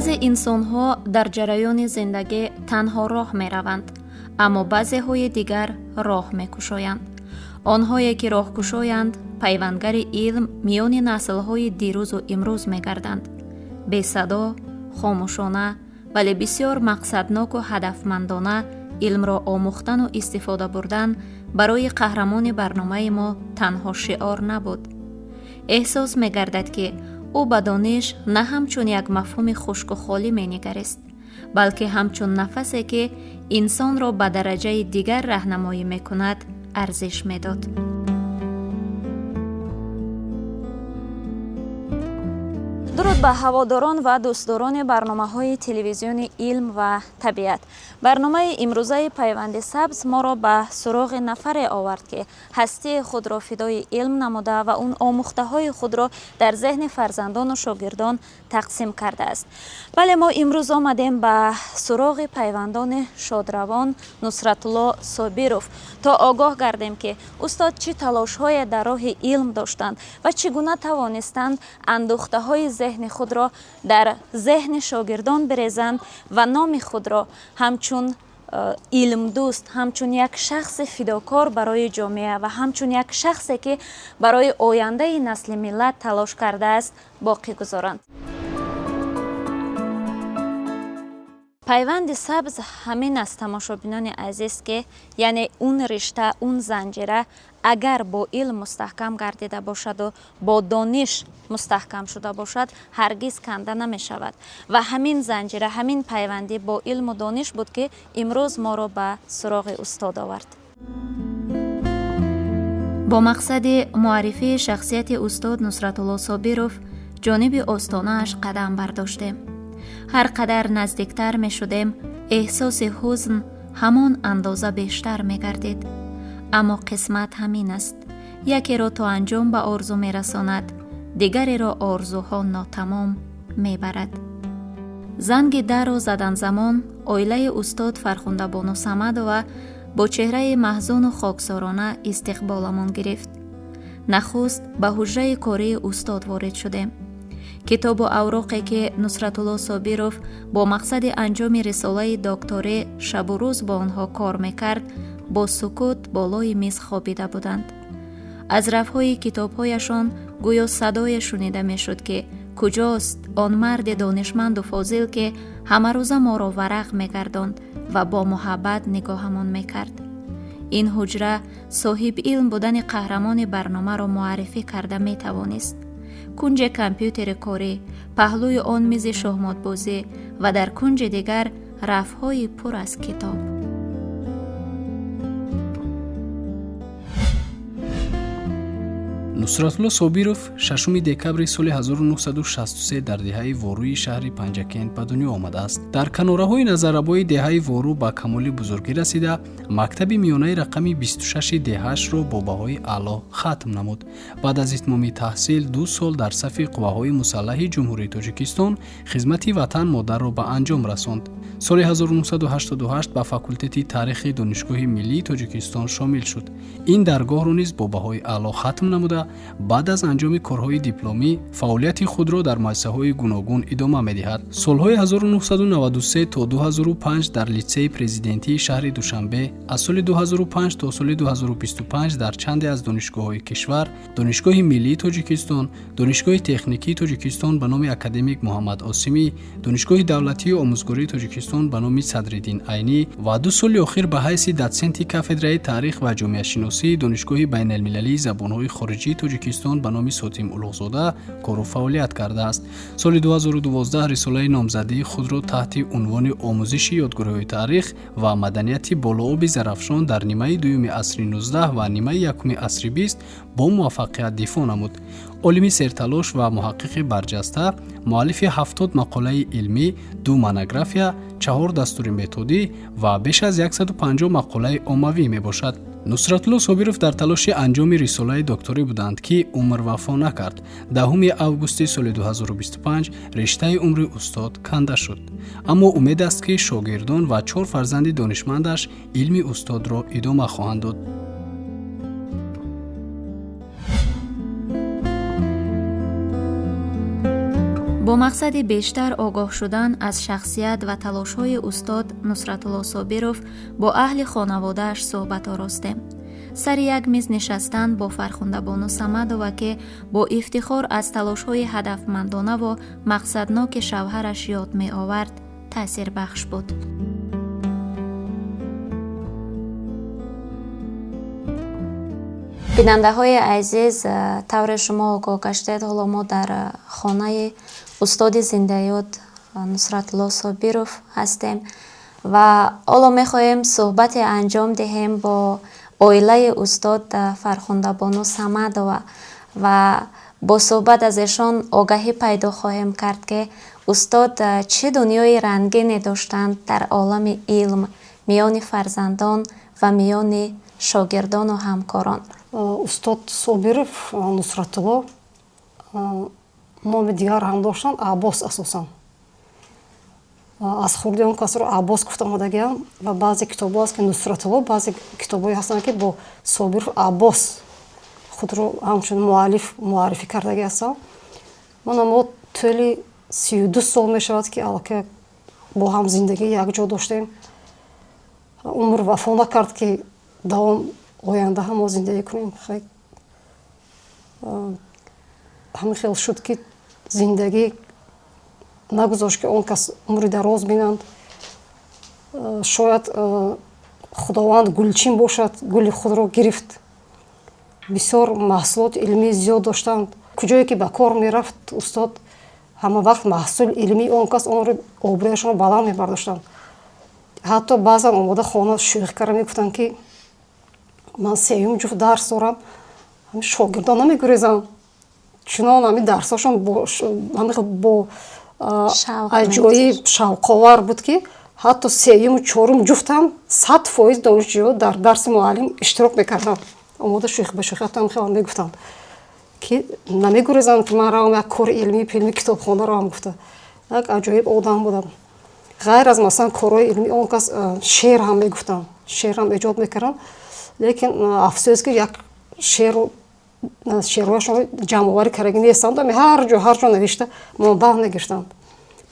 Баъзе инсонҳо дар ҷараёни зиндагӣ танҳо роҳ мераванд, аммо баъзеҳои дигар роҳ мекушоянд. Онҳое ки роҳкушоянд, пайвандгари илм миёни наслҳои дирӯзу имрӯз мегарданд. Бесадо, хомӯшона, вале бисёр мақсадноку ҳадафмандона илмро омӯхтану истифода бурдан барои қаҳрамони барномаи мо танҳо шиор набуд. Эҳсос мегардад, ки ӯ ба дониш на ҳамчун як мафҳуми хушку холӣ менигарист, балки ҳамчун нафасе, ки инсонро ба дараҷаи дигар раҳнамоӣ мекунад, арзиш медод. Дуруд ба ҳаводорон ва дӯстдорони барномаҳои телевизиони «Илм ва табиат». Барномаи имрӯзаи «Пайванди сабз» моро ба суроғи нафаре овард, ки ҳастии худро фидои илм намуда ва он омӯхтаҳои худро дар зеҳни фарзандону шогирдон тақсим кардааст. Бале, мо имрӯз омадем ба суроғи пайвандони шодравон Нусратулло Собиров, то огоҳ гардем, ки устод чӣ талошҳое дар роҳи илм доштанд ва чӣ гуна тавонистанд андӯхтаҳои зеҳни худро дар зеҳни шогирдон бирезанд ва номи худро ҳамчун илмдӯст, ҳамчун як шахси фидокор барои ҷомеа ва ҳамчун як шахсе, ки барои ояндаи насли миллат талош кардааст, боқӣ гузоранд. Пайванди сабз ҳамин аст, тамошобинони азиз, ки яъне он ришта, он занҷира агар бо илм мустаҳкам гардида бошаду бо дониш мустаҳкам шуда бошад, ҳаргиз канда намешавад. Ва ҳамин занҷира, ҳамин пайвандӣ бо илму дониш буд, ки имрӯз моро ба суроғи устод овард. Бо мақсади муаррифии шахсияти устод Нусратулло Собиров ҷониби остонааш қадам бардоштем. Ҳар қадар наздиктар мешудем, эҳсоси ҳузн ҳамон андоза бештар мегардид. Аммо қисмат ҳамин аст: якеро то анҷом ба орзу мерасонад, дигареро орзуҳо нотамом мебарад. Занги дарро задан замон оилаи устод Фархундабону Самадова бо чеҳраи маҳзуну хоксорона истиқболамон гирифт. Нахуст ба ҳуҷраи кории устод ворид шудем. Китобу авроқе, ки Нусратулло Собиров бо мақсади анҷоми рисолаи докторӣ шабу рӯз бо онҳо кор мекард, бо сукут болои миз хобида буданд. Аз рафҳои китобҳояшон гӯё садое шунида мешуд, ки куҷост он марди донишманду фозил, ки ҳамарӯза моро варақ мегардонд ва бо муҳаббат нигоҳамон мекард. Ин ҳуҷра соҳиби илм будани қаҳрамони барномаро муаррифӣ карда метавонист. Кунҷе компютери корӣ, паҳлӯи он мизи шоҳмотбозӣ ва дар кунҷи дигар рафҳои пур аз китоб. Нусратулло Собиров 6 декабри соли 1963 дар деҳаи Ворӯи шаҳри Панҷакент ба дунё омадааст. Дар канораҳои назаррабои деҳаи Ворӯ ба камоли бузургӣ расида, мактаби миёнаи рақами 26 деҳаашро бо баҳои аъло хатм намуд. Баъд аз итмоми таҳсил 2 сол дар сафи қувваҳои мусаллаҳи Ҷумҳурии Тоҷикистон хизмати ватан модарро ба анҷом расонд. Соли 1988 ба факултети таърихи Донишгоҳи миллии Тоҷикистон шомил шуд. Ин даргоҳро низ бо баҳои аъло хатм намуда, баъд аз анҷоми корҳои дипломӣ фаъолияти худро дар муассисаҳои гуногун идома медиҳад. Солҳои 1993 то 2005 дар литсейи президентии шаҳри Душанбе, аз соли 2005 то соли 2025 дар чанде аз донишгоҳҳои кишвар: Донишгоҳи миллии Тоҷикистон, Донишгоҳи техникии Тоҷикистон ба номи академик Муҳаммад Осимӣ, Донишгоҳи давлатии омӯзгории Тоҷикистон ба номи Садриддин Айнӣ ва 2 соли охир ба ҳайси дотсенти кафедраи таърих ва ҷомеашиносии Донишгоҳи байналмилалии забонҳои хориҷии Тоҷикистон ба номи Сотим Улуғзода кору фаъолият кардааст. Соли 2012 рисолаи номзадии худро таҳти унвони «Омӯзиши ёдгориҳои таърих ва маданияти болооби Зарафшон дар нимаи дуюми асри 19 ва нимаи якуми асри 20» бо муваффақият дифоъ намуд. Олими серталош ва муҳаққиқи барҷаста, муаллифи 70 мақолаи илмӣ, 2 монография, 4 дастури методӣ ва беш аз 150 мақолаи оммавӣ мебошад. Нусратулло Собиров дар талоши анҷоми рисолаи докторӣ буданд, ки умр вафо накард. 10 августи соли 2025 риштаи умри устод канда шуд. Аммо умед аст, ки шогирдон ва 4 фарзанди донишмандаш илми устодро идома хоҳанд дод. Бо Бо мақсади бештар огоҳ шудан аз шахсият ва талошҳои устод Нусратулло Собиров бо аҳли хонаводааш суҳбат оростем. Сари як миз нишастан бо Фархундабону Самадова, ки бо ифтихор аз талошҳои ҳадафмандонаву мақсадноки шавҳараш ёд меовард, таъсирбахш буд. Бинандаҳои азиз, тавре шумо огоҳ гаштед, ҳоло мо дар хонаи устоди зиндаёд Нусратулло Собиров ҳастем ва ҳоло мехоҳем суҳбате анҷом диҳем бо оилаи устод Фархундабону Самадова ва бо суҳбат аз эшон огаҳӣ пайдо хоҳем кард, ки устод чӣ дунёи рангине доштанд дар олами илм, миёни фарзандон ва миёни шогирдону ҳамкорон. Устод Собиров Нусратулло номи дигар ҳам доштанд, Аббос. Асосан аз хурди он касро Аббос гуфта омадагиам ва баъзе китобҳо аст, ки Нусратулло, баъзе китобҳое ҳастанд, ки бо Собиров Аббос худро ҳамчун муаллиф муаррифӣ кардагӣ ҳастанд. Мана мо тӯли 32 сол мешавад, ки аллакай бо ҳам зиндагӣ якҷо доштем. Умр вафо накард, ки давом оянда ҳам мо зиндагӣ кунем. Ҳамин хел шуд, ки зиндагӣ нагузошт, ки он кас умри дароз бинанд. Шояд Худованд гулчин бошад, гули худро гирифт. Бисёр маҳсулоти илмии зиёд доштанд. Куҷое ки ба кор мерафт устод, ҳама вақт маҳсули илмии он кас онро, обрӯяшонро баланд мебардоштанд. Ҳатто баъзан омода хона шӯхӣ карда мегуфтанд, ки ман сеюм ҷуфт дарс дорам, шогирдон намегурезанд, чунон ҳамин дарсҳошон бо аҷоиб шавқовар буд, ки ҳатто сеюму чорум ҷуфтам 100% донишҷӯ дар дарси муаллим иштирок мекарданд. Омода шӯхӣ ба шӯхӣ ҳатто хеле мегуфтанд, ки намегурезанд, ки ман равам як кори илмӣ пилмӣ, китобхона равам гуфта. Як аҷоиб одам будам. Ғайр аз, масалан, корҳои илмӣ, он кас шеър ҳам мегуфтанд, шеър ҳам эҷод мекарданд. Лекин афсӯс, ки як шеъру шеърҳояшонро ҷамъоварӣ кардагӣ нестанд. Ҳар ҷо, ҳар ҷо навишта монда мегирифтанд.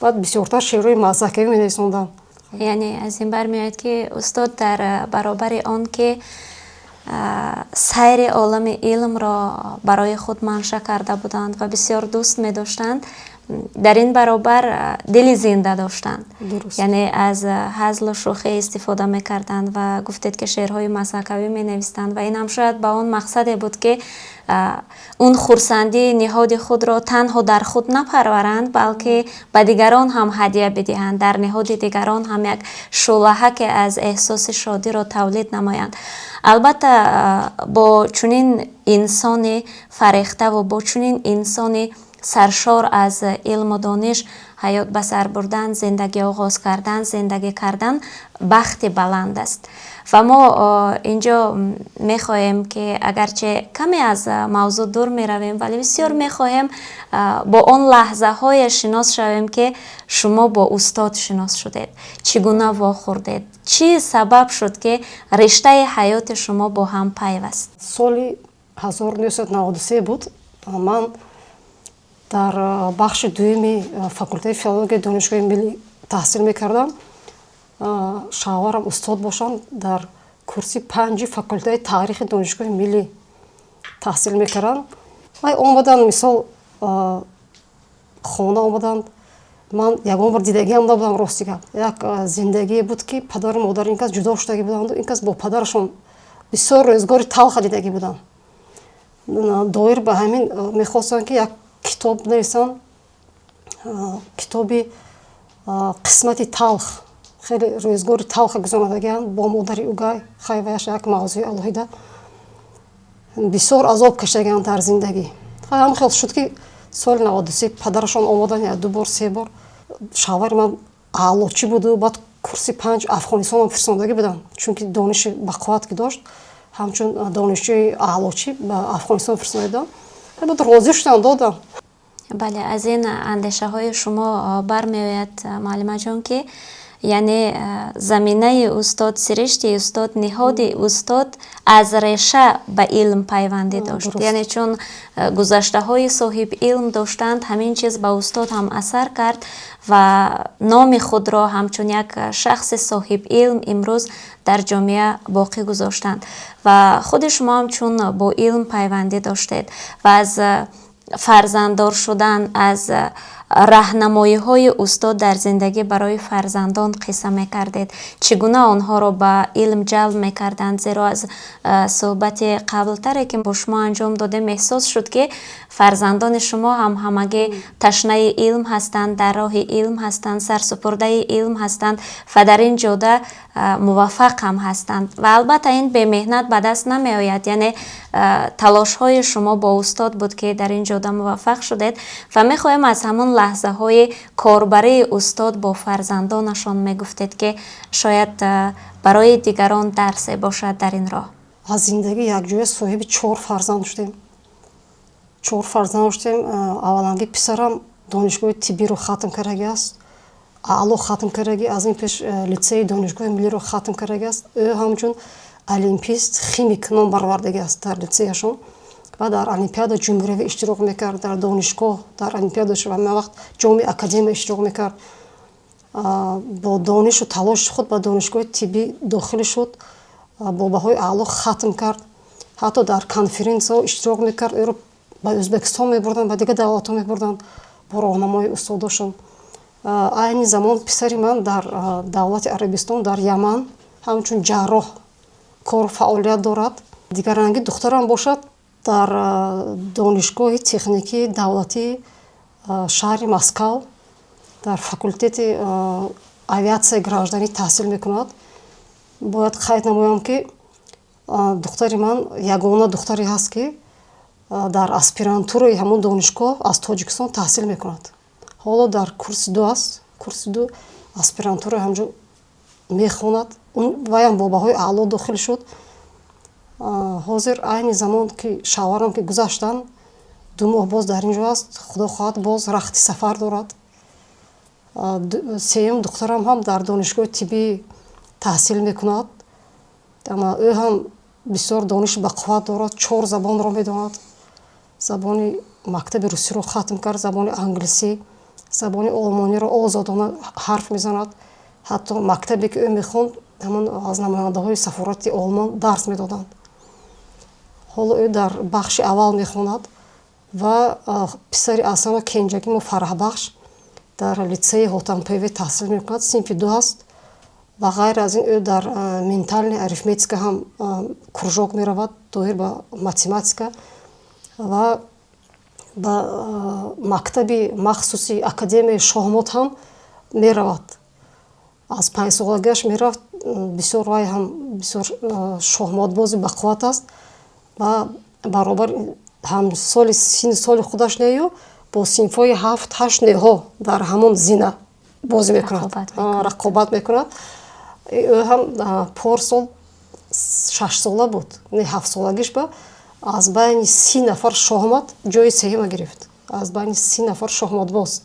Баъд бисёртар шеърҳои мазҳакавӣ менависонданд. Яъне аз ин бармеояд, ки устод дар баробари он ки сайри олами илмро барои худ манша карда буданд ва бисёр дӯст медоштанд, дар ин баробар дили зинда доштанд, яъне аз ҳазлу шӯхӣ истифода мекарданд ва гуфтед, ки шеърҳои мазҳакавӣ менавистанд ва ин ҳам шояд ба он мақсаде буд, ки он хурсандии ниҳоди худро танҳо дар худ напарваранд, балки ба дигарон ҳам ҳадя бидиҳанд, дар ниҳоди дигарон ҳам як шӯълаҳаке аз эҳсоси шодиро тавлид намоянд. Албатта, бо чунин инсони фарехтаву бо чунин инсони саршор аз илму дониш ҳаёт ба сар бурдан, зиндагӣ оғоз кардан, зиндагӣ кардан бахти баланд аст. Ва мо инҷо мехоҳем, ки агарче каме аз мавзӯъ дур меравем, вале бисёр мехоҳем бо он лаҳзаҳое шинос шавем, ки шумо бо устод шинос шудед, чӣ гуна вохӯрдед, чӣ сабаб шуд, ки риштаи ҳаёти шумо бо ҳам пайваст. Соли 1993 буд. Ман дар бахши дуюми факултаи филологияи Донишгоҳи миллӣ таҳсил мекардам. Шавҳарам устод бошанд, дар курси панҷи факултаи таърихи Донишгоҳи миллӣ таҳсил мекарданд. Вай омаданд, мисол, хона омаданд. Ман ягон бор дидагиам набудам, рости гап. Як зиндагие буд, ки падару модари ин кас ҷудо шудагӣ буданду ин кас бо падарашон бисёр рӯзгори талха дидагӣ буданд. Доир ба ҳамин мехостанд, ки як китоб нависанд, китоби «Қисмати талх». Хеле рӯзгори талха гузаронидагианд бо модари угай. Хайваяш як мавзӯи алоҳида, бисёр азоб кашидагианд дар зиндагӣ. Ҳам хел шуд, ки соли 93 падарашон омаданд як ду бор, се бор. Шавҳари ман аълочӣ буду баъд курси панҷ Афғонистонам фирсондагӣ буданд, чунки дониши бақувват ки дошт, ҳамчун донишҷӯи аълочӣ ба Афғонистон фирсонда буданд. Баъд розӣ шуданд, додам. Бале, аз ин андешаҳои шумо бармеояд, муаллимаҷон, ки Яъне заминаи устод, сиришти устод, ниҳоди устод аз реша ба илм пайвандӣ дошт. Яъне чун гузаштаҳои соҳиби илм доштанд, ҳамин чиз ба устод ҳам асар кард ва номи худро ҳамчун як шахси соҳиби илм имрӯз дар ҷомеа боқӣ гузоштанд. Ва худи шумо ҳам чун бо илм пайвандӣ доштед ва аз фарзанддор шудан, аз раҳнамоиҳои устод дар зиндагӣ барои фарзандон қисса мекардед, чӣ гуна онҳоро ба илм ҷалб мекарданд? Зеро аз суҳбати қаблтаре, ки бо шумо анҷом додем, эҳсос шуд, ки фарзандони шумо ҳам ҳамагӣ ташнаи илм ҳастанд, дар роҳи илм ҳастанд, сарсупурдаи илм ҳастанд ва дар ин ҷода муваффақ ҳам ҳастанд. Ва албатта ин бемеҳнат ба даст намеояд, яъне талошҳои шумо бо устод буд, ки дар ин ҷода муваффақ шудед. Ва мехоҳем аз ҳамон лаҳзаҳои корбарии устод бо фарзандонашон мегуфтед, ки шояд барои дигарон дарсе бошад дар ин роҳ. Аз зиндагӣ якҷоя соҳиби чор фарзанд шудем. Чор фарзанд шудем. Авваланги писарам донишгоҳи тиббиро хатм кардаги аст, аъло хатм кардаги, аз ин пеш литсеи донишгоҳи миллиро хатм кардаги аст. Ӯ ҳамчун олимпист химик ном баровардаги аст дар литсеяшон ва дар олимпиада ҷумҳуриявӣ иштирок мекард, дар донишгоҳ дар олимпиада ҳама вақт ҷоми академия иштирок мекард. Бо донишу талоши худ ба донишгоҳи тиббӣ дохил шуд, бо баҳои аъло хатм кард, ҳатто дар конференсияҳо иштирок мекард. Ӯро ба Ӯзбекистон мебурданд, ба дигар давлатҳо мебурданд бо роҳнамои устодошон. Айни замон писари ман дар давлати Арабистон, дар Яман ҳамчун ҷарроҳ кору фаъолият дорад. Дигаранги духтарам бошад, дар донишгоҳи техникии давлатии шаҳри Москав дар факултети авиатсияи гражданӣ таҳсил мекунад. Бояд қайд намоям, ки духтари ман ягона духтаре ҳаст, ки дар аспирантураи ҳамон донишгоҳ аз Тоҷикистон таҳсил мекунад. Ҳоло дар курси ду аст, курси ду аспирантура ҳамҷо мехонад. Ваям бо баҳои аъло дохил шуд. Ҳозир айни замон, ки шавҳарам ки гузаштанд, 2 моҳ боз дар ин ҷо аст, худо хоҳад, боз рахти сафар дорад. Сеюм духтарам ҳам дар донишгоҳи тиббӣ таҳсил мекунад. Ама ӯ ҳам бисёр дониши бақувват дорад, чор забонро медонад. Забони мактаби русиро хатм кард, забони англисӣ, забони олмониро озодона ҳарф мезанад. Ҳатто мактабе, ки ӯ мехонд, ҳамон аз намояндаҳои сафорати Олмон дарс медоданд. Ҳоло ӯ дар бахши аввал мехонад. Ва писари аз ҳама кенҷагӣ мо, Фараҳбахш, дар литсеи Ҳотампевӣ таҳсил мекунад, синфи ду аст. Ва ғайр аз ин ӯ дар ментальная арифметика ҳам кружок меравад, доир ба математика, ва ба мактаби махсуси академияи шоҳмот ҳам меравад. Аз 5-солагиаш мерафт. Бисёр вай ҳам бисёр шоҳмотбози бақувват аст ва баробар ҳамсоли синни соли худаш нею бо синфҳои ҳафт, ҳашт, неҳо дар ҳамон зина бозӣ мекунад, рақобат мекунад. Ӯ ҳам порсол 6-сола буд, не, 7-солагиш ба аз байни 30 нафар шоҳмот ҷои сеюма гирифт, аз байни 30 нафар шоҳмотбоз.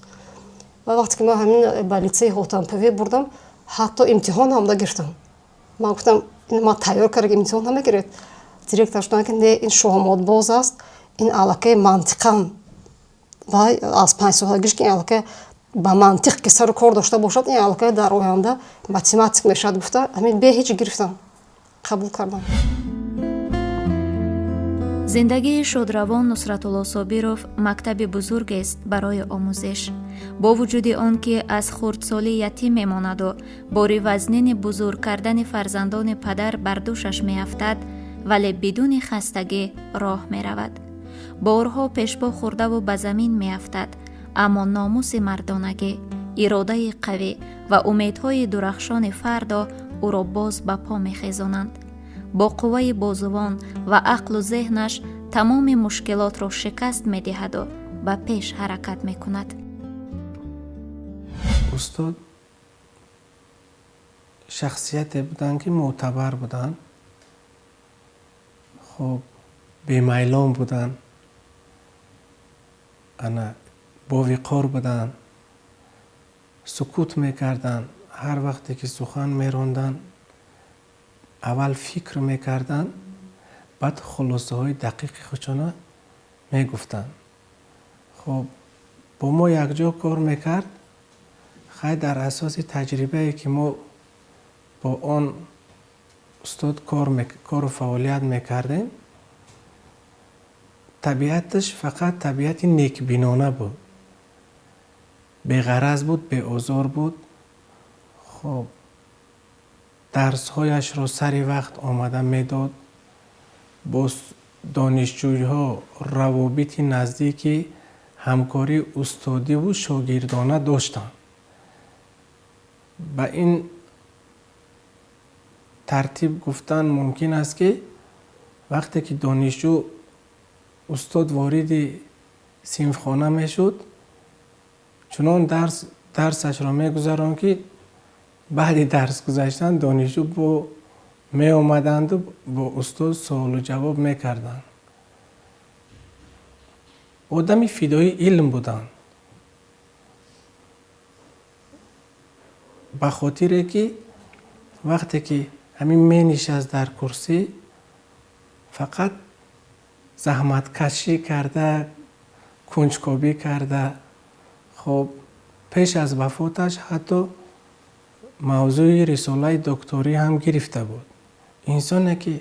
Ва вақте ки ман ҳамин ба литсеи Ҳотампевӣ бурдам, ҳатто имтиҳон ҳам нагирифтам. Ман гуфтам, ман тайёр карда, имтиҳон намегиред. Директор гуфтанд, ки не, ин шоҳмотбоз аст, ин аллакай мантиқан ва аз 5-солагиш ки ин аллакай ба мантиқ ки сару кор дошта бошад, ин аллакай дар оянда математик мешавад, гуфта, ҳамин бе ҳеҷ гирифтам, қабул кардам. Зиндагии шодравон Нусратулло Собиров мактаби бузургест барои омӯзиш. Бо вуҷуди он ки аз хурдсолӣ ятим мемонаду бори вазнини бузург кардани фарзандони падар бар дӯшаш меафтад, вале бидуни хастагӣ роҳ меравад. Борҳо пешпо хӯрдаву ба замин меафтад, аммо номуси мардонагӣ, иродаи қавӣ ва умедҳои дурахшони фардо ӯро боз ба по мехезонанд. Бо қувваи бозувон ва ақлу зеҳнаш тамоми мушкилотро шикаст медиҳаду ба пеш ҳаракат мекунад. Устод шахсияте буданд, ки мӯътабар буданд, хуб, бемайлон буданд, ана бовиқор буданд, сукут мекарданд. Ҳар вақте ки сухан меронданд, аввал фикр мекарданд, баъд хулосаҳои дақиқи худшона мегуфтанд. Хуб, бо мо якҷо кор мекард. Хай, дар асоси таҷрибае ки мо бо он устод кору фаъолият мекардем, табиаташ фақат табиати некбинона буд, беғараз буд, беозор буд. Хуб, дарсҳояшро сари вақт омада медод, бо донишҷӯйҳо равобити наздики ҳамкории устодиву шогирдона доштанд. Ба ин тартиб гуфтан мумкин аст, ки вақте ки донишҷӯ устод вориди синфхона мешуд, чунон дарсашро мегузаронд, ки баъди дарс гузаштан донишҷӯ бо меомаданду бо устод суолу ҷавоб мекарданд. Одами фидоии илм буданд, ба хотире ки вақте ки ҳамин менишаст дар курсӣ, фақат заҳматкашӣ карда, кунҷкобӣ карда. Хоб, пеш аз вафоташ ҳатто мавзӯи рисолаи докторӣ ҳам гирифта буд. Инсоне ки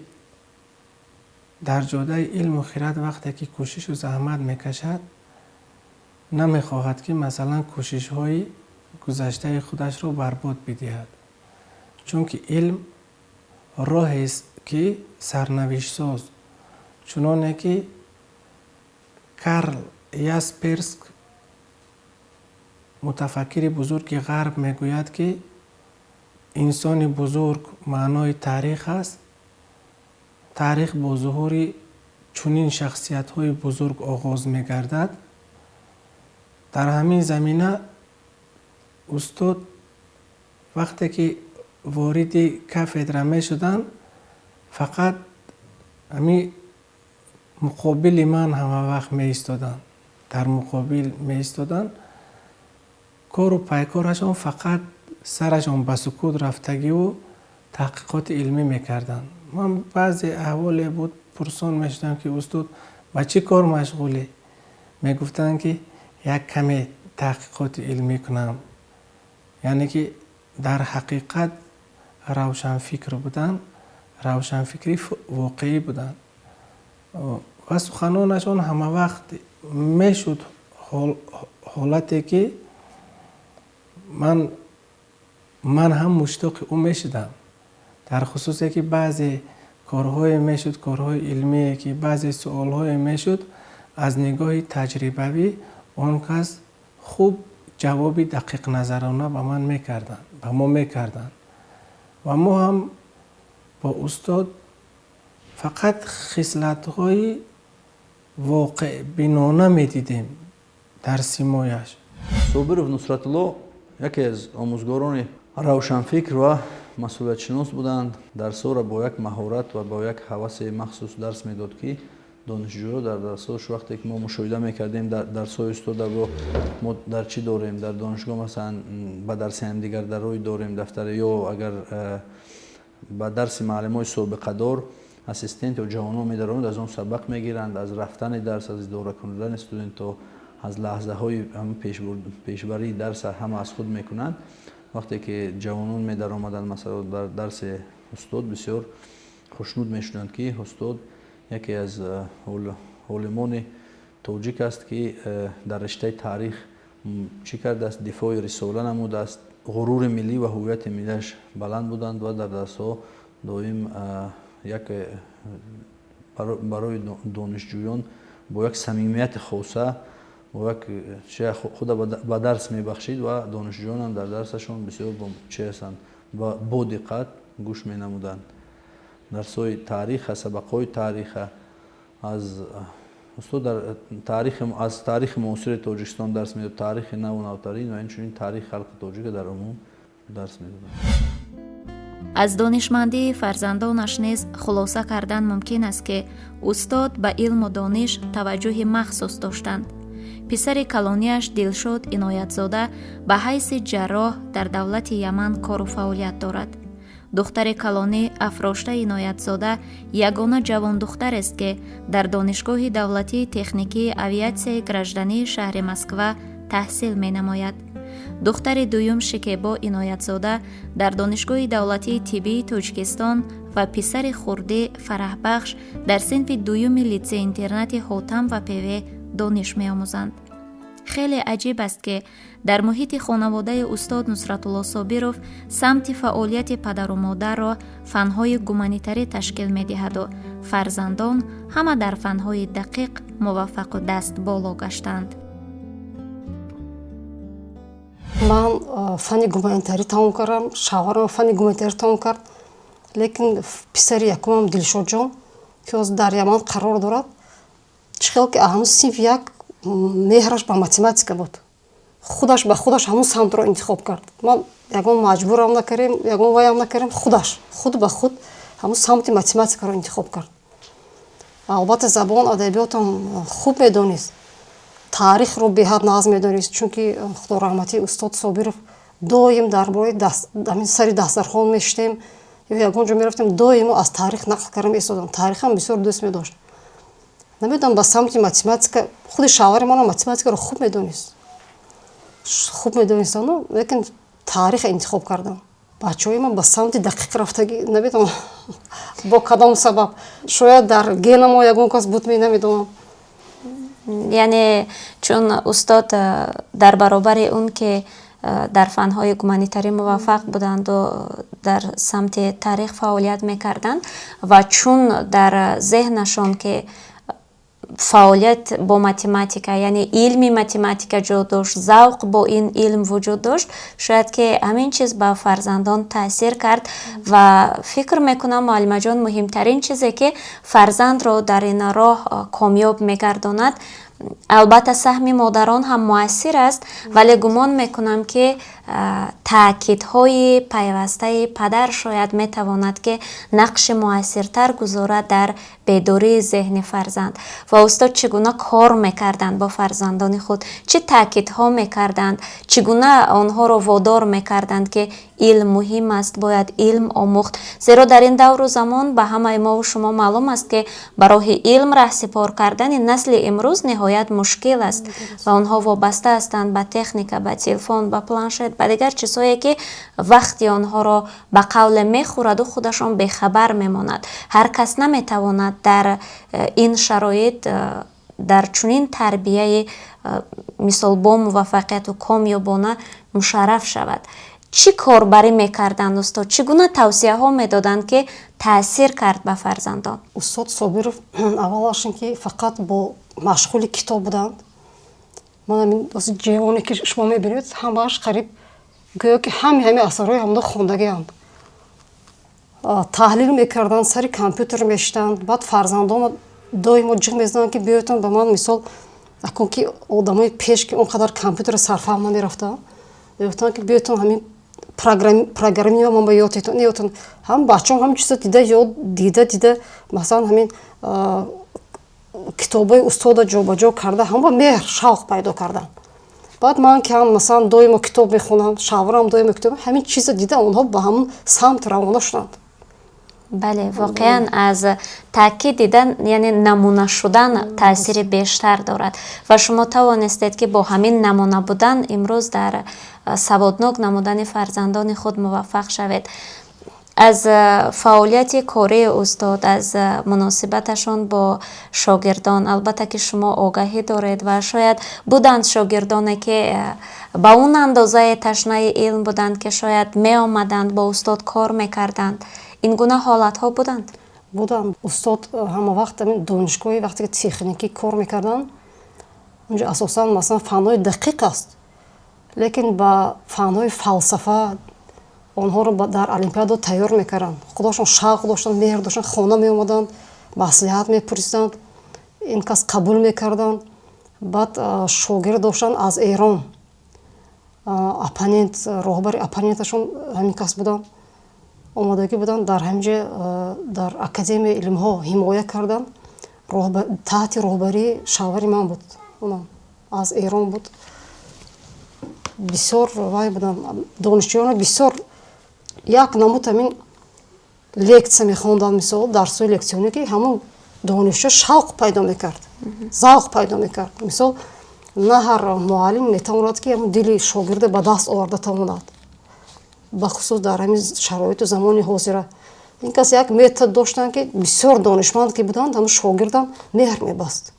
дар ҷодаи илму хирад вақте ки кӯшишу заҳмат мекашад, намехоҳад, ки масалан кӯшишҳои гузаштаи худашро барбод бидиҳад, чунки илм роҳест, ки сарнавиштсоз. Чуноне ки Карл Ясперс, мутафаккири бузурги ғарб, мегӯяд, ки инсони бузург маънои таърих аст, таърих бо зуҳури чунин шахсиятҳои бузург оғоз мегардад. Дар ҳамин замина устод вақте ки вориди кафедра мешуданд, фақат ҳамин муқобили ман ҳама вақт меистоданд, дар муқобил меистоданд. Кору пайкорашон фақат сарашон ба сукут рафтагиву таҳқиқоти илмӣ мекарданд. Ман баъзе аҳволе буд, пурсон мешудам, ки устод ба чӣ кор машғулӣ? Мегуфтанд, ки як каме таҳқиқоти илмӣ кунам. Яъне ки дар ҳақиқат равшанфикр буданд, равшанфикри воқеӣ буданд ва суханонашон ҳама вақт мешуд ҳолате, ки ман ҳам муштоқи ӯ мешудам, дар хусусе ки баъзе корҳое мешуд, корҳои илмие ки баъзе суолҳое мешуд, аз нигоҳи таҷрибавӣ он кас хуб ҷавоби дақиқназарона ба ман мекарданд, ба мо мекарданд. Ва мо ҳам бо устод фақат хислатҳои воқеъбинона медидем дар симояш. Собиров Нусратулло яке аз омӯзгорони равшанфикр ва масъулиятшинос буданд. Дарсҳоро бо як маҳорат ва бо як ҳаваси махсус дарс медод, ки донишҷӯё дар дарсҳош, вақте ки мо мушоҳида мекардем дарсҳои устода, бо мо дар чӣ дорем дар донишгоҳ, масалан, ба дарси ҳамдигар дарои дорем дафтаре, ё агар ба дарси муаллимои собиқадор ассистент ё ҷавонон медаромад, аз он сабақ мегиранд, аз рафтани дарс, аз идора кардани студентҳо, аз лаҳзаҳои пешбарии дарс ҳама аз худ мекунанд. Вақте ки ҷавонон медаромаданд, масалан, дар дарси устод, бисёр хушнуд мешуданд, ки устод яке аз олимони тоҷик аст, ки дар риштаи таърих чӣ кардааст, дифои рисола намудааст, ғурури миллӣ ва ҳуввияти миллиаш баланд буданд ва дар дарсҳо доим як барои донишҷӯён бо як самимияти хоса, бо як худа ба дарс мебахшид ва донишҷӯёнам дар дарсашон бисёр чӣ ҳастанд, бо диққат гӯш менамуданд. Дарсҳои таъриха, сабақҳои таъриха аз устод дар таърих, аз таърихи муосири Тоҷикистон дарс медод, таърихи наву навтарин ва инчунин таърихи халқи тоҷика дар умум дарс медоданд. Аз донишмандии фарзандонаш низ хулоса кардан мумкин аст, ки устод ба илму дониш таваҷҷӯҳи махсус доштанд. Писари калонияш Дилшод Иноятзода ба ҳайси ҷарроҳ дар давлати Яман кору фаъолият дорад. Духтари калонӣ Афрошта Иноятзода ягона ҷавондухтарест, ки дар Донишгоҳи давлатии техникии авиатсияи граждании шаҳри Москва таҳсил менамояд. Духтари дуюм Шикебо Иноятзода дар Донишгоҳи давлатии тиббии Тоҷикистон ва писари хурдӣ Фараҳбахш дар синфи дуюми литсей-интернати Ҳотам ва Певе дониш меомӯзанд. Хеле аҷиб аст, ки дар муҳити хонаводаи устод Нусратулло Собиров самти фаъолияти падару модарро фанҳои гуманитарӣ ташкил медиҳаду фарзандон ҳама дар фанҳои дақиқ муваффақу дастболо гаштанд. Ман фанни гуманитарӣ тамом кардам, шавҳарам фанни гуманитарӣ тамом кард, лекин писари якумам Дилшодҷон, ки ҳозир дар Яман қарор дорад, чӣ хел ки ҳамун синфи як меҳраш ба математика буд, худаш ба худаш ҳамун самтро интихоб кард. Ман ягон маҷбурам накардем, ягон ваям накардем, худаш худ ба худ ҳамун самти математикаро интихоб кард. Албатта, забон, адабиётам хуб медонист, таърихро беҳад нағз медонист, чунки худораҳматии устод Собиров доим дар бораи ҳамин сари дастархон мешитем ё ягон ҷо мерафтем, доимо аз таърих нақл карда меистодам. Таърихам бисёр дӯст медошт. Намедонам, ба самти математика худи шавҳари манам математикаро хуб медонист, хуб медонистану, лекин таъриха интихоб кардам. Бачаҳои ман ба самти дақиқ рафтагӣ, намедонам бо кадом сабаб, шояд дар генамо ягон кас буд, ме намедонам. Яъне чун устод дар баробари он ки дар фанҳои гуманитарӣ муваффақ буданду дар самти таърих фаъолият мекарданд ва чун дар зеҳнашон ки фаъолият бо математика, яъне илми математика ҷо дошт, завқ бо ин илм вуҷуд дошт, шояд ки ҳамин чиз ба фарзандон таъсир кард. Ва фикр мекунам, муаллимаҷон, муҳимтарин чизе ки фарзандро дар ин роҳ комёб мегардонад, албатта саҳми модарон ҳам муассир аст, вале гумон мекунам, ки таъкидҳои пайвастаи падар шояд метавонад, ки нақши муассиртар гузорад дар бедории зеҳни фарзанд. Ва устод чӣ гуна кор мекарданд бо фарзандони худ, чӣ таъкидҳо мекарданд, чӣ гуна онҳоро водор мекарданд, ки илм муҳим аст, бояд илм омӯхт? Зеро дар ин давру замон ба ҳамаи мову шумо маълум аст, ки ба роҳи илм раҳсипор кардани насли имрӯз ниҳоят мушкил аст ва онҳо вобаста ҳастанд ба техника, ба телефон, ба планшет, ба дигар чизҳое, ки вақти онҳоро ба қавле мехӯраду худашон бехабар мемонад. Ҳар кас наметавонад дар ин шароит дар чунин тарбияи мисол бо муваффақияту комёбона мушарраф шавад. Чӣ корбарӣ мекарданд устод, чӣ гуна тавсияҳо медоданд, ки таъсир кард ба фарзандон? Устод Собиров аввалаш ин ки фақат бо машғули китоб буданд. Ман ҳамин ҷевоне ки шумо мебинед, ҳамааш қариб гӯё ки ҳами асарҳои ҳамда хондагианд. Таҳлил мекарданд, сари компютер мешитанд. Баъд фарзандоно доимо ҷиғ мезананд, ки биётон ба ман мисол, акун ки одамои пеш ки он қадар компютера сарфаҳм намерафтанд, мегуфтанд, ки биётон ҳамин программиро ман ба ёд ётон. Ҳам бачаҳом ҳамин чизо дида, ёд дида дида, масалан, ҳамин китобҳои устода ҷобаҷо карда, ҳама меҳр, шавқ пайдо карданд. Баъд ман ки ҳам масалан доимо китоб мехонам, шавҳарам доимо китоб, ҳамин чизо дида, онҳо ба ҳамон самт равона шуданд. Бале, воқеан аз таъкид дидан, яъне намуна шудан таъсири бештар дорад ва шумо тавонистед, ки бо ҳамин намуна будан имрӯз дар саводнок намудани фарзандони худ муваффақ шавед. Аз фаъолияти кории устод, аз муносибаташон бо шогирдон албатта ки шумо огаҳӣ доред ва шояд буданд шогирдоне, ки ба он андозаи ташнаи илм буданд, ки шояд меомаданд, бо устод кор мекарданд. Ин гуна ҳолатҳо буданд? Буданд. Устод ҳама вақт ҳамин донишгоҳи вақте ки техникӣ кор мекарданд, унҷо асосан масалан фанҳои дақиқ аст, лекин ба фанҳои фалсафа онҳоро дар олимпиада тайёр мекарданд. Худошон шавқ доштанд, меҳр доштанд, хона меомаданд, маслиҳат мепурсиданд, ин кас қабул мекарданд. Баъд шогирд доштанд аз Эрон, оппонент, роҳбари оппоненташон ҳамин кас буданд, омодагӣ буданд, дар ҳамин ҷо дар Академияи илмҳо ҳимоя карданд, таҳти роҳбарии шавҳари ман буд. Онам Аз Эрон буд. Бисёр вай будам, донишҷӯёна бисёр як намуд ҳамин лекция мехонданд, мисол, дарсҳои лекционӣ, ки ҳамон донишҷӯ шавқ пайдо мекард, завқ пайдо мекард. Мисол, на ҳар муаллим метавонад, ки ҳамон дили шогирда ба даст оварда тавонад, бахусус дар ҳамин шароиту замони ҳозира. Ин кас як метод доштанд, ки бисёр донишманд ки буданд, ҳамон шогирдам меҳр мебаст.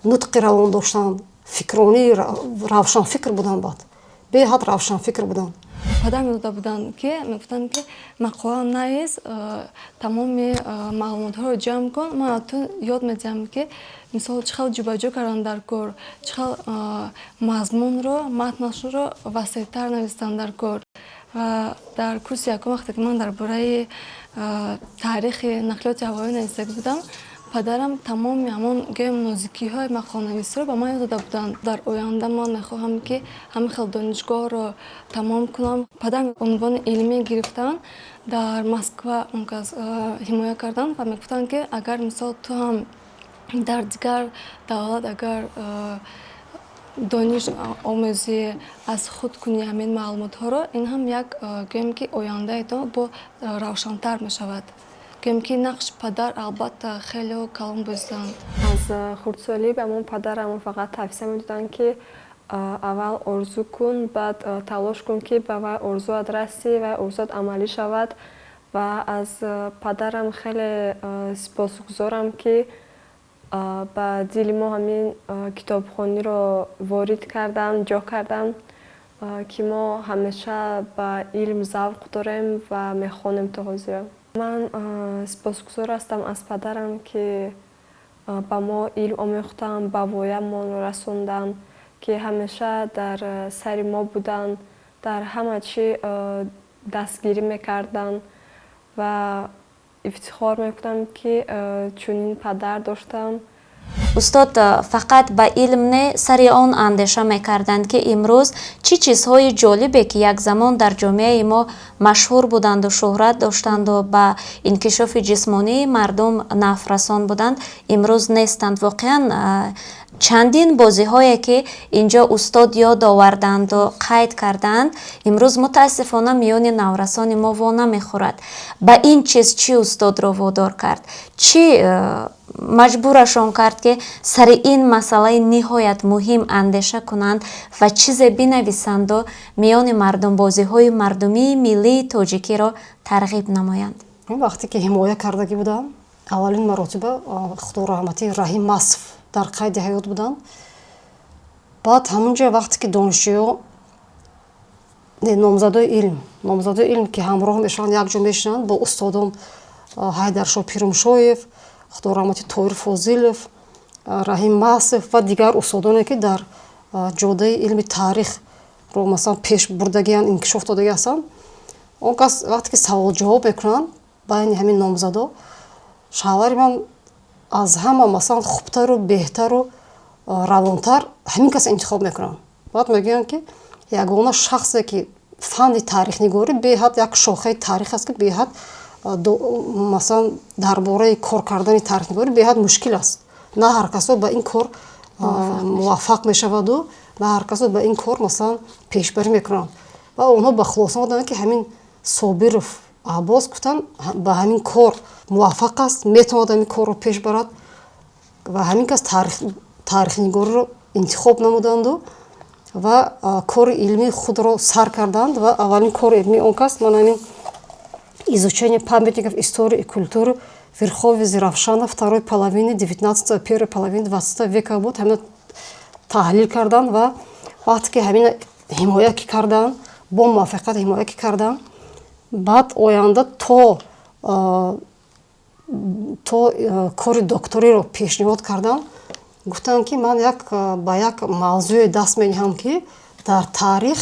Нутқи равон доштанд, фикронии равшанфикр буданд, баъд беҳад равшанфикр буданд. Падар медода буданд, ки мегуфтанд, ки мақола навис, тамоми маълумотҳоро ҷамъ кун, ман ту ёд медиҳам, ки мисол чӣ хел ҷубаҷӯ кардан дар кор, чӣ хел мазмунро, матнашро васеътар навистан дар кор. Ва дар курси якум, вақте ки ман дар бораи таърихи нақлиёти ҳавоӣ навистагӣ будам, падарам тамоми ҳамон гӯем нозикиҳои мақоланависиро ба ман ёд дода буданд. Дар оянда ман мехоҳам, ки ҳамин хел донишгоҳро тамом кунам. Падарам унвони илмӣ гирифтан, дар Москва он кас ҳимоя карданд ва мегуфтанд, ки агар мисол ту ҳам дар дигар давлат агар дониш омӯзӣ, аз худ кунӣ ҳамин маълумотҳоро, ин ҳам як гӯем ки ояндаи ту бо равшантар мешавад. Гӯем ки нақши падар албатта хеле калон бозиданд. Аз хурдсолӣ ба мо падарамон фақат тавсия медоданд, ки аввал орзу кун, баъд талош кун, ки ба вай орзуат расӣ ва орзуат амалӣ шавад. Ва аз падарам хеле сипосгузорам, ки ба дили мо ҳамин китобхониро ворид карданд, ҷо карданд, ки мо ҳамеша ба илм завқ дорем ва мехонем то ҳозира. Ман сипосгузор ҳастам аз падарам, ки ба мо илм омӯхтанд, ба воямонро расонданд, ки ҳамеша дар сари мо буданд, дар ҳама чӣ дастгирӣ мекарданд, ва ифтихор мекунам, ки чунин падар доштам. Устод фақат ба илм не, сари он андеша мекарданд, ки имрӯз чӣ чизҳои ҷолибе, ки як замон дар ҷомеаи мо машҳур буданду шӯҳрат доштанду ба инкишофи ҷисмонии мардум нафрасон буданд, имрӯз нестанд. Воқеан, чандин бозиҳое, ки инҷо устод ёд оварданду қайд карданд, имрӯз мутаассифона миёни наврасони мо во намехӯрад. Ба ин чиз чӣ устодро водор кард, чӣ маҷбурашон кард, ки сари ин масъалаи ниҳоят муҳим андеша кунанд ва чизе бинависанду миёни мардум бозиҳои мардумии миллии тоҷикиро тарғиб намоянд? Вақте ки ҳимоя кардагӣ будам, аввалин маротиба, худо раҳматӣ, Раҳим Масов дар қайди ҳаёт буданд. Баъд ҳамунҷо вақте ки донишҷӯё, номзадои илм ки ҳамроҳ мешаванд, якҷо мешинанд бо устодон Ҳайдаршо Пирумшоев, худо раҳмати, Тоир Фозилов, Раҳим Масов ва дигар устодоне, ки дар ҷодаи илми таърихро, масалан, пеш бурдагианд, инкишоф додагӣ ҳастанд, он кас вақте ки саволҷавоб мекунанд байни ҳамин номзадо, шавҳари ман аз ҳама, масалан, хубтару беҳтару равонтар ҳамин кас интихоб мекунанд. Баъд мегӯянд, ки ягона шахсе, ки фанни таърихнигорӣ беҳад як шохаи таърих аст, ки беҳад, масалан, дар бораи кор кардани таърихнигорӣ беҳад мушкил аст, на ҳар касо ба ин кор муваффақ мешаваду на ҳар касо ба ин кор, масалан, пешбарӣ мекунанд, ва онҳо ба хулоса омаданд, ки ҳамин Собиров Аббос, гуфтанд, ба ҳамин кор муваффақ аст, метавонад ҳамин корро пеш барад, ва ҳамин кас таърихнигориро интихоб намуданду ва кори илмии худро сар карданд. Ва аввалин кори илмии он кас ман ҳамин «Изучение памятников истории и культуры верховья Зеравшана второй половины XIX, первой половины XX века буд. Ҳамина таҳлил карданд ва вақте ки ҳамина ҳимоя ки карданд, бо муваффақият ҳимоя ки карданд, баъд оянда то кори докториро пешниҳод карданд, гуфтанд, ки ман як ба як мавзӯе даст медиҳам, ки дар таърих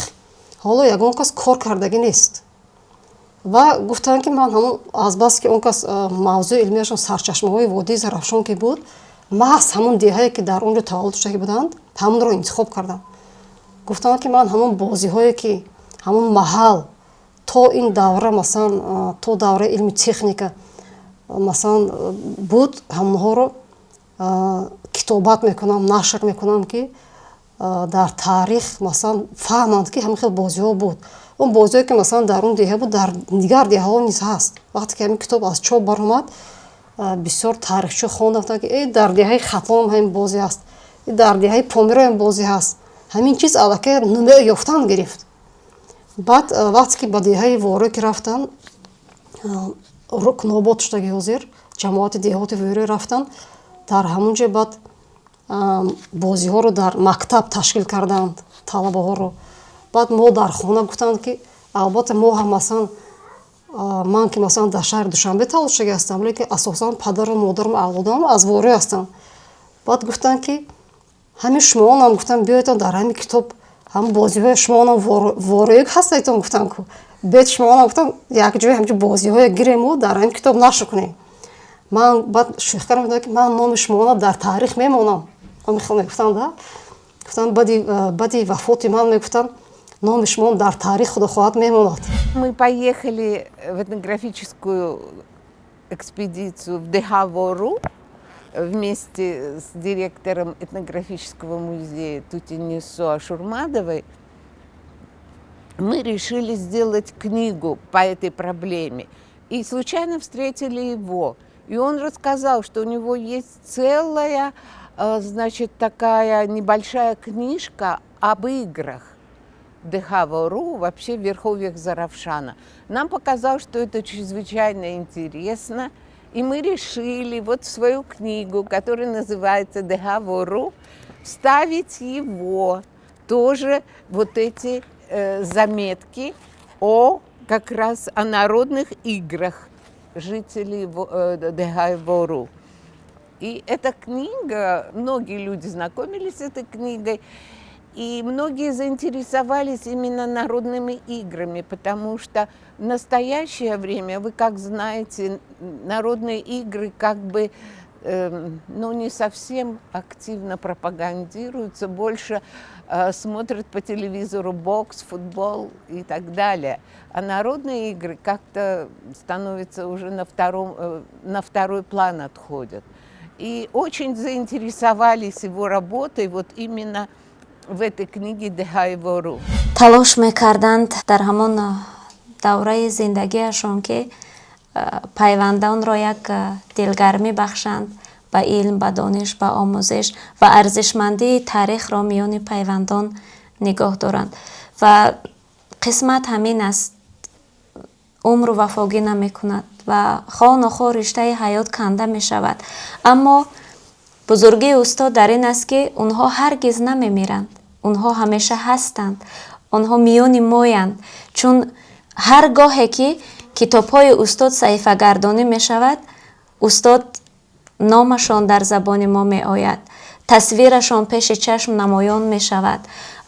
ҳоло ягон кас кор кардагӣ нест. Ва гуфтанд, ки ман ҳамон азбаски он кас мавзӯи илмияшон сарчашмаҳои водии Зарафшон ки буд, маҳз ҳамон деҳае, ки дар он ҷо таваллуд шудагӣ буданд, ҳамонро интихоб кардам. Гуфтанд, ки ман ҳамон бозиҳое, ки ҳамон маҳал то ин давра, масалан, то давраи илми техника, масалан, буд, ҳамонҳоро китобат мекунам, нашр мекунам, ки Дар таърих, масалан, фаҳманд, ки ҳамин хел бозиҳо буд. Он бозиҳое, ки, масалан, дар он деҳа буд, дар дигар деҳаҳо низ ҳаст. Вақте ки ҳамин китоб аз чоп баромад, бисёр таърихчиҳо хонда, гуфтанд, ки э, дар деҳаи Хатлонам ҳамин бозӣ ҳаст, дар деҳаи Помиро ҳам бозӣ ҳаст. Ҳамин чиз аллакай нумӯ ёфтан гирифт. Баъд вақте ки ба деҳаи Ворӯ ки рафтан, Рукнобод шудаги ҳозир, ҷамоати деҳоти Ворӯ рафтан, дар ҳамон ҷо баъд бозиҳоро дар мактаб ташкил карданд, талабаҳоро. Баъд мо дар хона гуфтанд, ки албатта мо ҳам, масалан, ман ки, масалан, дар шаҳри Душанбе таваллуд шудагӣ ҳастам, лекин асосан падару модарам, авлодам аз Ворӯ ҳастанд. Баъд гуфтанд, ки ҳамин шумоонам, гуфтанд, биёедон, дар ҳамин китоб ҳамн бозиҳои шумоонам ворӯик ҳастаитон, гуфтанд ку, биёед шумоонам, гуфтам, якҷоя ҳамчун бозиҳое гирему дар ҳамин китоб нашр кунем. Ман баъд шӯхӣ кардам, гуфтам, ки ман номи шумоона дар таърих мемонам. Мехел мегуфтам да, гуфтам, баъди вафоти ман, мегуфтам, номи шумо дар таърих, худо хоҳад, мемонад. Мы поехали в этнографическую экспедицию в Деха Вору вместе с директором этнографического музея Тутинисо Ашурмадовой. Мы решили сделать книгу по этой проблеме. И случайно встретили его. И он рассказал, что у него есть целая, значит, такая небольшая книжка об играх деха Вору, вообще в верховьях Зарафшана. Нам показалось, что это чрезвычайно интересно, и мы решили вот в свою книгу, которая называется «Деха Вору», вставить его тоже, вот эти заметки о как раз о народных играх жителей деха Вору. И эта книга, многие люди знакомились с этой книгой, и многие заинтересовались именно народными играми, потому что в настоящее время, вы как знаете, народные игры как бы ну, не совсем активно пропагандируются, больше смотрят по телевизору бокс, футбол и так далее. А народные игры как-то становятся уже на второй план отходят. И очень заинтересовались его работой вот именно в этой книге Деха Вору. Талош мекарданд дар ҳамон давраи зиндагиашон, ки пайвандонро як дилгармӣ бахшанд, ба илм, ба дониш, ба омӯзиш ва арзишмандии таърихро миёни пайвандон нигоҳ доранд. Ва қисмат ҳамин аст, умру вафогӣ намекунад ва хоҳ нохоҳ риштаи ҳаёт канда мешавад. Аммо бузургии устод дар ин аст, ки онҳо ҳаргиз намемиранд, онҳо ҳамеша ҳастанд, онҳо миёни моянд, чун ҳар гоҳе ки китобҳои устод саҳифагардонӣ мешавад, устод номашон дар забони мо меояд, тасвирашон пеши чашм намоён мешавад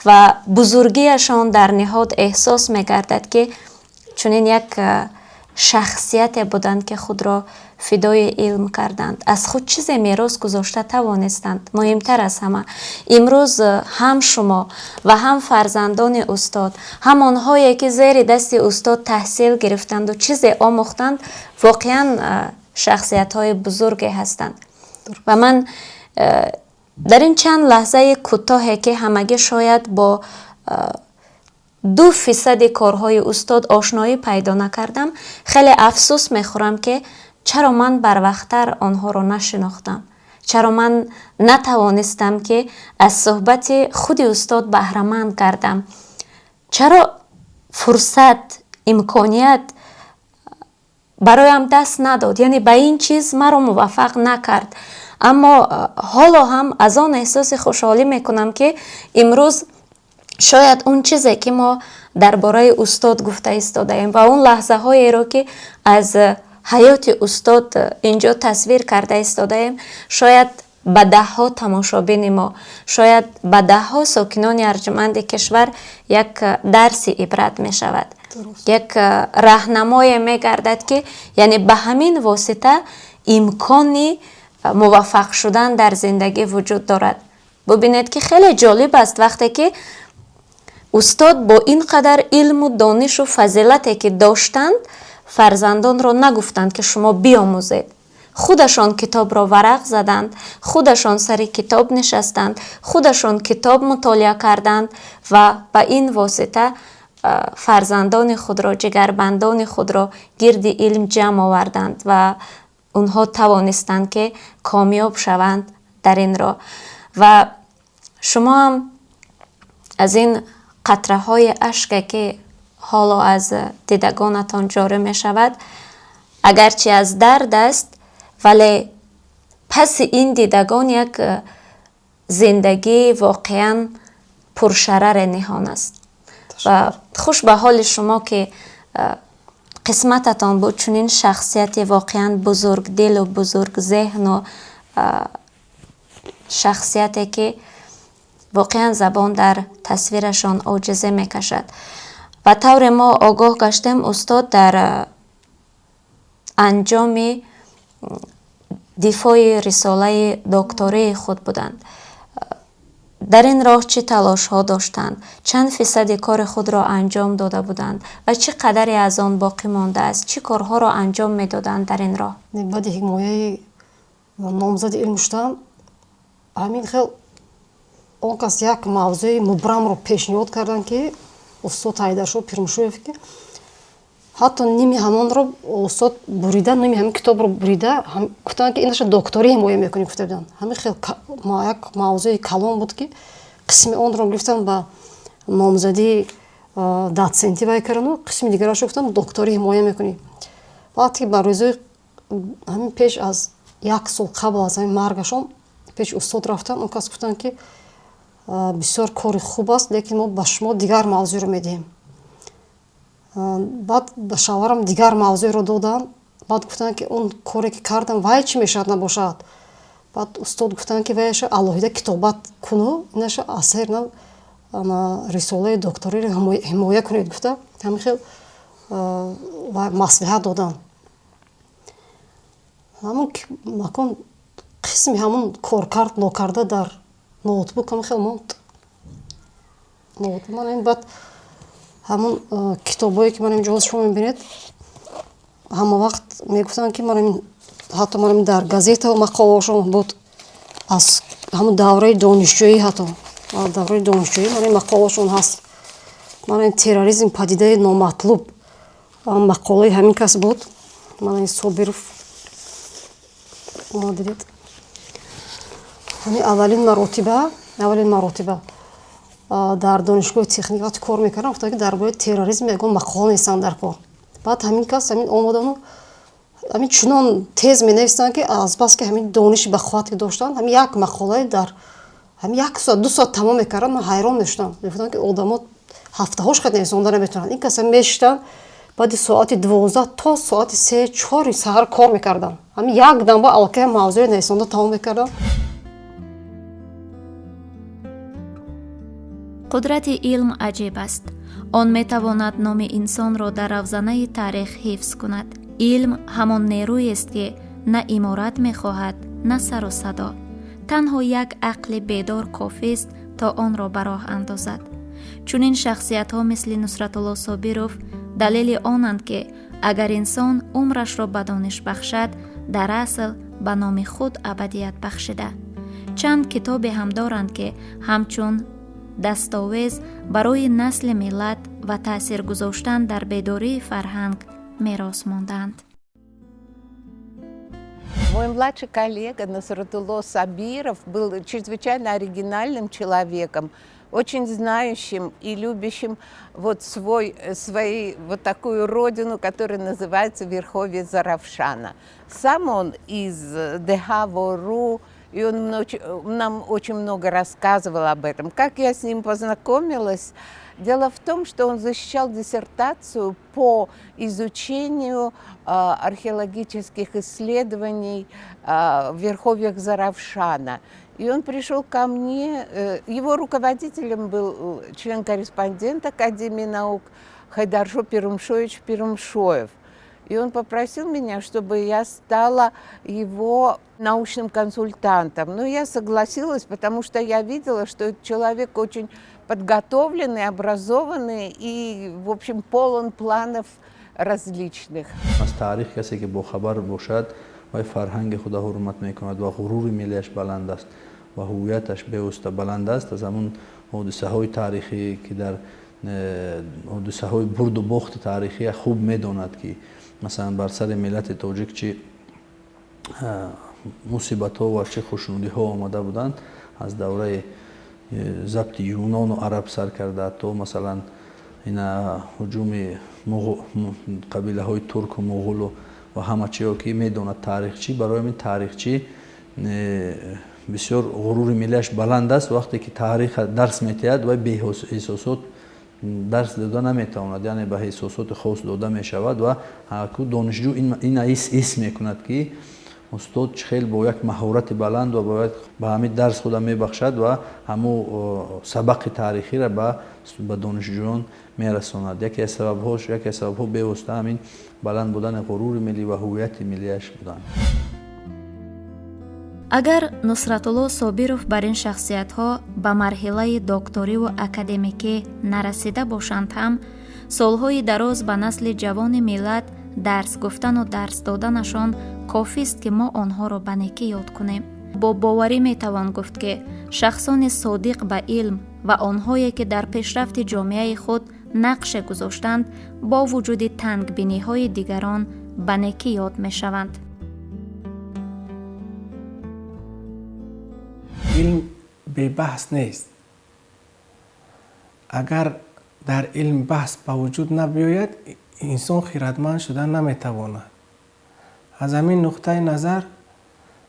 ва бузургиашон дар ниҳод эҳсос мегардад, ки чунин як шахсияте буданд, ки худро фидои илм карданд, аз худ чизе мерос гузошта тавонистанд. Муҳимтар аз ҳама, имрӯз ҳам шумо ва ҳам фарзандони устод, ҳам онҳое ки зери дасти устод таҳсил гирифтанду чизе омӯхтанд, воқеан шахсиятҳои бузурге ҳастанд. Ва ман дар ин чанд лаҳзаи кӯтоҳе, ки ҳамагӣ шояд бо 2 фисади корҳои устод ошноӣ пайдо накардам, хеле афсӯс мехӯрам, ки чаро ман барвақттар онҳоро нашинохтам, чаро ман натавонистам, ки аз суҳбати худи устод баҳраманд гардам, чаро фурсат, имконият бароям даст надод, яъне ба ин чиз маро муваффақ накард. Аммо ҳоло ҳам аз он эҳсоси хушҳолӣ мекунам, ки имрӯз шояд он чизе, ки мо дар бораи устод гуфта истодаем ва он лаҳзаҳоеро, ки аз ҳаёти устод инҷо тасвир карда истодаем, шояд ба даҳҳо тамошобини мо, шояд ба даҳҳо сокинони арҷманди кишвар як дарси ибрат мешавад, як раҳнамое мегардад, ки яъне ба ҳамин восита имкони муваффақ шудан дар зиндагӣ вуҷуд дорад. Бубинед, ки хеле ҷолиб аст, вақте ки устод бо ин қадар илму донишу фазилате, ки доштанд, фарзандонро нагуфтанд, ки шумо биомӯзед. Худашон китобро варақ заданд, худашон сари китоб нишастанд, худашон китоб мутолиа карданд ва ба ин восита фарзандони худро, ҷигарбандони худро гирди илм ҷамъ оварданд ва онҳо тавонистанд, ки комёб шаванд дар ин роҳ. Ва шумо ҳам аз ин қатраҳои ашке, ки ҳоло аз дидагонатон ҷорӣ мешавад, агарчи аз дард аст, вале паси ин дидагон як зиндагии воқеан пуршараре ниҳон аст. Ва хуш ба ҳоли шумо, ки қисмататон буд чунин шахсияти воқеан бузургдилу бузургзеҳну шахсияте, ки воқеан забон дар тасвирашон оҷизӣ мекашад. Ба тавре мо огоҳ гаштем, устод дар анҷоми дифои рисолаи доктории худ буданд. Дар ин роҳ чӣ талошҳо доштанд, чанд фисади кори худро анҷом дода буданд ва чӣ қадаре аз он боқӣ мондааст, чӣ корҳоро анҷом медоданд дар ин роҳ? Баъди ҳимояи номзади илм шудан, ҳамин хел он кас як мавзӯи мубрамро пешниҳод карданд, ки устод Ҳайдаршо Пирмушоев, ки ҳатто ними ҳамонро устод бурида, ними ҳамин китобро бурида гуфтанд, ки инаша докторӣ ҳимоя мекунӣ, гуфта буданд. Ҳамин хел як мавзӯи калон буд, ки қисми онро гирифтанд, ба номзадии дотсентӣ вай кардану қисми дигарашро гуфтанд, докторӣ ҳимоя мекунӣ. Вақте ки ба рӯзои ҳамин пеш аз як сол қабл аз ҳамин маргашон пеши устод рафтанд, он кас гуфтанд, ки бисёр кори хуб аст, лекин мо ба шумо дигар мавзӯъро медиҳем. Баъд ба шавҳарам дигар мавзӯъро доданд. Баъд гуфтанд, ки он коре ки кардам, вай чӣ мешавад, набошад? Баъд устод гуфтанд, ки вайаша алоҳида китобат куну инаша аз сари нав рисолаи докториро ҳимоя кунед, гуфта, ҳамин хел маслиҳат доданд. Ҳамон макон қисми ҳамон коркард нокарда дар ноутбук ҳамин хел монд. Ман ин баъд ҳамон китобҳое, ки ман инҷо шумо мебинед, ҳама вақт мегуфтанд, ки ман ҳатто ман дар газета мақолаҳошон буд, аз ҳамон давраи донишҷӯӣ, ҳатто давраи донишҷӯӣ ман ин мақолаҳошон ҳаст. Ман ин «Терроризм: падидаи номатлуб» мақолаи ҳамин кас буд, ман ин Собиров дидед. Ҳамин аввалин маротиба дар донишгоҳи техник вақте кор мекардам, гуфтам, ки дар бораи терроризм ягон мақола нестам дар кор. Баъд ҳамин кас ҳамин омадану ҳамин чунон тез менависанд, ки азбаски ҳамин дониши бақувват ки доштанд, ҳамин як мақолае дар ҳамин як соат, 2 соат тамом мекардам. Ман ҳайрон мешудам, мегуфтам, ки одамо ҳафтаҳош қад нависонда наметавонанд. Ин кас мешиштанд, баъди соати 12 то соати 3-4 саҳар кор мекардам, ҳамин як дамба аллакай мавзӯи нависонда тамом мекардам. Қудрати илм аҷиб аст. Он метавонад номи инсонро дар равзанаи таърих ҳифз кунад. Илм ҳамон нерӯест, ки на иморат мехоҳад, на сару садо. Танҳо як ақли бедор кофист, то онро ба роҳ андозад. Чунин шахсиятҳо мисли Нусратулло Собиров далели онанд, ки агар инсон умрашро ба дониш бахшад, дар асл ба номи худ абадият бахшида. Чанд китобе ҳам доранд, ки ҳамчун дастовез барои насли миллат ва таъсир гузоштан дар бедории фарҳанг мерос мондаанд. Мой младший коллега Насратулло Сабиров был чрезвычайно оригинальным человеком, очень знающим и любящим вот свои, вот такую родину, которая называется Верховье Заравшана. Сам он из деҳа Вору, и он нам очень много рассказывал об этом. Как я с ним познакомилась? Дело в том, что он защищал диссертацию по изучению археологических исследований в верховьях Заравшана. И он пришел ко мне, его руководителем был член-корреспондент Академии наук Хайдаршо Пирумшоевич Пирумшоев. И он попросил меня, чтобы я стала его научным консультантом. Но я согласилась, потому что я видела, что этот человек очень подготовленный, образованный и, в общем, полон планов различных. Аз таърих касе ки бохабар бошад, Вай фарҳанги худа ҳурмат мекунад ва ғурури миллиаш баланд аст ва ҳувияташ бевосита баланд аст. Аз ҳамун ҳодисаҳои таърихӣ, ки дар ҳодисаҳои бурду бохти таърихия хуб медонад, ки масалан бар сари миллати тоҷик чӣ мусибатҳо ва чӣ хушнудиҳо омада буданд, аз давраи забти юнону араб сар карда то масалан ина ҳуҷуми қабилаҳои турку муғулу ва ҳама чиро ки медонад таърихчӣ. Барои ҳамин таърихчӣ бисёр ғурури миллиаш баланд аст. Вақте ки таърих дарс метиҳад, вай беэҳсосот дарс дода наметавонад, яъне ба эҳсосоти хос дода мешавад ва донишҷӯ ина ҳис мекунад, ки устод чӣ хел бо як маҳорати баланд ва бояд ба ҳамин дарс худа мебахшад ва ҳамун сабақи таърихиро ба донишҷӯён мерасонад. Яке аз сабабҳо бевосита ҳамин баланд будани ғурури миллӣ ва ҳувияти миллиаш буданд. Агар Нусратулло Собиров бар ин шахсиятҳо ба марҳилаи докториву академикӣ нарасида бошанд ҳам, солҳои дароз ба насли ҷавони миллат дарс гуфтану дарс доданашон кофист, ки мо онҳоро ба некӣ ёд кунем. Бо боварӣ метавон гуфт, ки шахсони содиқ ба илм ва онҳое, ки дар пешрафти ҷомеаи худ нақше гузоштанд, бо вуҷуди тангбиниҳои дигарон ба некӣ ёд мешаванд. Илм бебаҳс нест. Агар дар илм баҳс ба вуҷуд набиёяд, инсон хиратманд шуда наметавонад. Аз ҳамин нуқтаи назар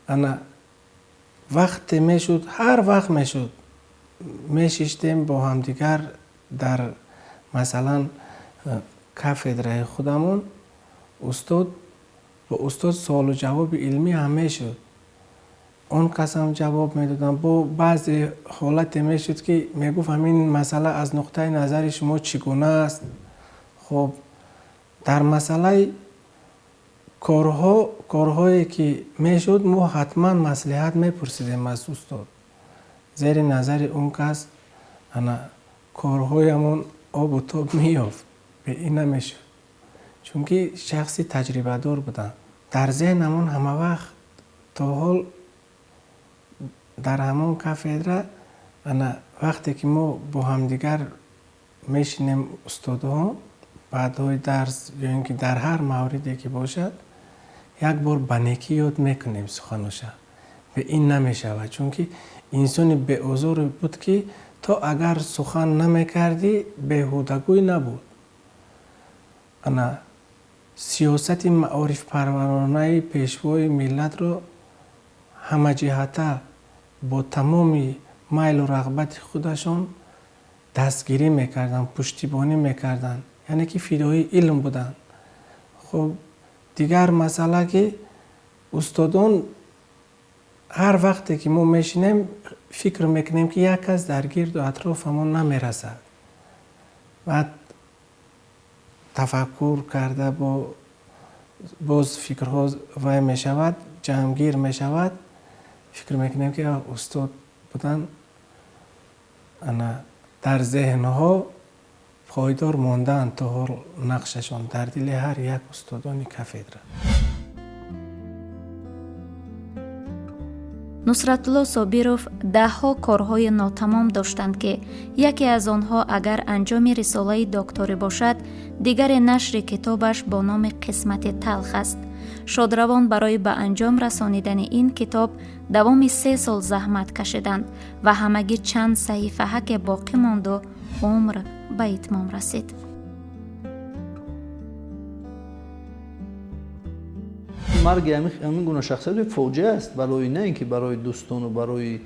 ана вақте мешуд, ҳар вақт мешуд, мешиштем бо ҳамдигар дар масалан кафедраи худамон, устод бо устод суолу ҷавоби илмӣ ҳам мешуд. Он кас ҳам ҷавоб медодам. Бо баъзе ҳолате мешуд, ки мегуфт ҳамин масъала аз нуқтаи назари шумо чӣ гуна аст. Хоб дар масъалаи корҳое ки мешуд, мо ҳатман маслиҳат мепурсидем аз устод. Зери назари он кас ана корҳоямон обу тоб меёфт, бе ин намешуд, чунки шахси таҷрибадор буданд. Дар зеҳнамон ҳама вақт то ҳол дар ҳамон кафедра ана вақте ки мо бо ҳамдигар мешинем устодҳо баъдҳои дарс ё ин ки дар ҳар мавриде ки бошад, як бор ба некӣ ёд мекунем суханоша. Бе ин намешавад, чунки инсони беозоре буд, ки то агар сухан намекардӣ, беҳудагӯй набуд. Ана сиёсати маорифпарваронаи пешвои миллатро ҳамаҷиҳата бо тамоми майлу рағбати худашон дастгирӣ мекарданд, пуштибонӣ мекарданд, яъне ки фидоии илм буданд. Хоб дигар масъала, ки устодон ҳар вақте ки мо мешинем, фикр мекунем, ки як кас дар гирду атрофамон намерасад. Баъд тафаккур карда боз фикрҳо вай мешавад, ҷамъгир мешавад. Фикр мекунем, ки устод будан ана дар зеҳнҳо пойдор мондаанд то ҳол нақшашон дар дили ҳар як устодони кафедра. Нусратулло Собиров даҳҳо корҳои нотамом доштанд, ки яке аз онҳо агар анҷоми рисолаи докторӣ бошад, дигаре нашри китобаш бо номи «Қисмати талх» аст. Шодравон барои ба анҷом расонидани ин китоб давоми 3 сол заҳмат кашиданд ва ҳамагӣ чанд саҳифаҳаке боқӣ монду умр ба итмом расид. Марги ҳамин гуна шахсият фоҷиа аст, барои на ин ки барои дӯстону барои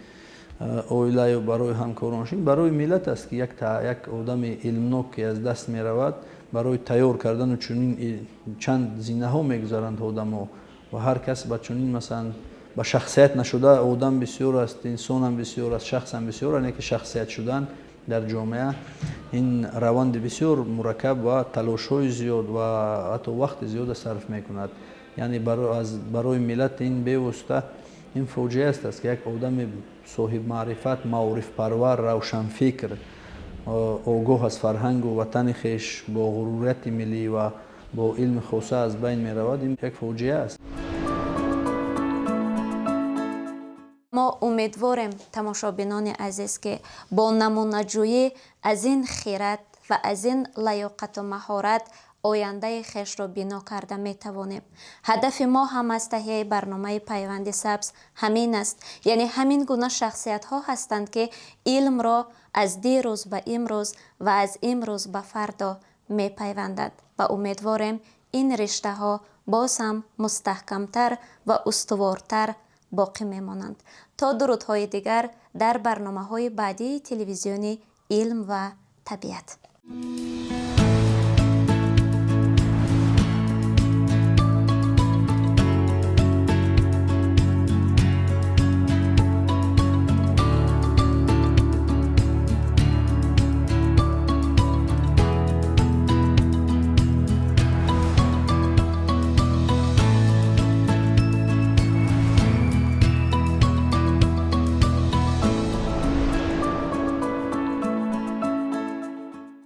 оилаю барои ҳамкоронаш, барои миллат аст, ки як одами илмнок ки аз даст меравад, барои тайёр кардану чунин чанд зинаҳо мегузаранд одамо ва ҳар кас ба чунин масалан ба шахсият нашуда одам бисёр аст, инсонам бисёр аст, шахсам бисёр аст, ки шахсият шудан дар ҷомеа ин раванди бисёр мураккаб ва талошҳои зиёд ва ҳатто вақти зиёда сарф мекунад. Яъне барои миллат ин бевосита ин фоҷиа аст, ки як одами соҳибмаърифат, маорифпарвар, равшанфикр, огоҳ аз фарҳангу ватани хеш, бо ғурурияти миллӣ ва бо илми хоса аз байн меравад. Ин як фоҷиа аст. Умедворем, тамошобинони азиз, ки бо намунаҷӯӣ аз ин хирад ва аз ин лаёқату маҳорат ояндаи хешро бино карда метавонем. Ҳадафи мо ҳам аз таҳияи барномаи Пайванди сабз ҳамин аст, яъне ҳамин гуна шахсиятҳо ҳастанд, ки илмро аз дирӯз ба имрӯз ва аз имрӯз ба фардо мепайвандад, ва умедворем, ин риштаҳо боз ҳам мустаҳкамтар ва устувортар боқӣ мемонанд. То дурудҳои дигар дар барномаҳои баъдии телевизиони Илм ва табиат.